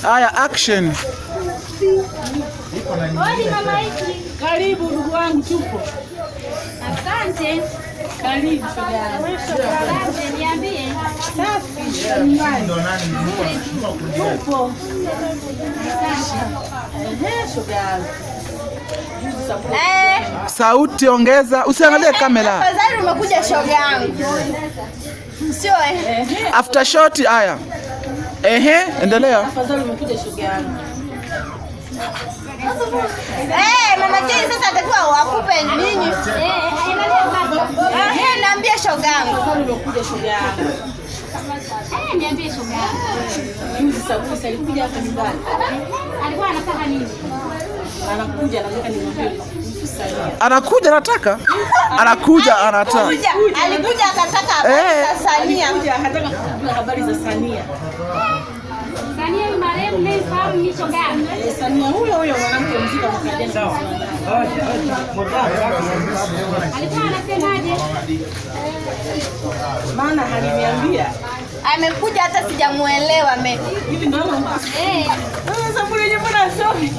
Haya, action. Hodi mama Iki. Karibu ndugu wangu, tupo. Asante. Karibu shoga yangu. Asante, niambie. Safi nyumbani. Tupo. Ehe, shoga yangu. Juzi Saburi Sauti ongeza, usiangalie kamera. Afadhali umekuja shoga yangu. Sio eh? After shot, haya. Ehe, endelea. Afadhali umekuja shoga yangu. Eh, mama Jane sasa atakuwa wakupe ninyi. Eh, endelea sasa. Eh, niambie shoga yangu. Afadhali umekuja shoga yangu. Eh, niambie shoga yangu. Juzi Saburi alikuja hapa nyumbani. Alikuwa anataka nini? Anakuja anataka nimwambie kuhusu Sania. Anakuja anataka. Anakuja anataka. Kuja, alikuja akataka habari za Sania. Alikuja akataka kujua habari za Sania. Sania ni marehemu nayemfahamu ni shoga yangu. Eh, Sania huyo huyo mwanamke mzika mwaka jana. Alikuwa anasemaje? Maana aliniambia Amekuja hata sijamuelewa me. hivi ndio Eh, Sasa Saburi yenyewe mbona asomi?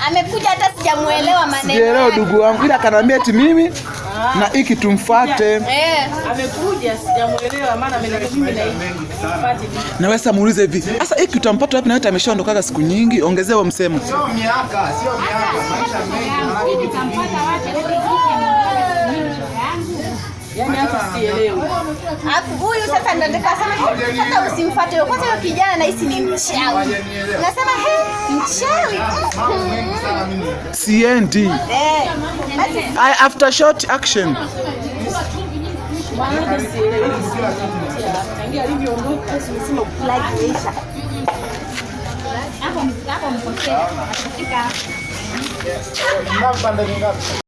Amekuja hata sijamuelewa maneno. Sielewa yake. ndugu wangu, ila akaniambia eti mimi na Iki tumfuate. Eh. Amekuja sijamuelewa, maana ameniambia mimi na Iki tumfuate. Na wewe sasa muulize hivi. Sasa Iki utampata wapi na wewe ameshaondokaga siku nyingi? Ongezea huo msemo. Sio miaka, sio miaka, maisha shoga mengi. yangu, Iki tampata wapi? Lakini Iki ameondoka siku nyingi shoga yangu. Yaani hata sielewi. Alafu huyu sasa ndo nataka sema hata usimfuate huyo. Kwanza huyo kijana nahisi ni mchawi. Nasema he, mchawi. Mambo mengi sana mimi. Siendi. Eh. Basi Haya, after shot, action. Maana hata sielewi. Tangia alivyoondoka sema plug imeisha. Hapo hapo mkosea. Atafika Ngapi pande ngapi?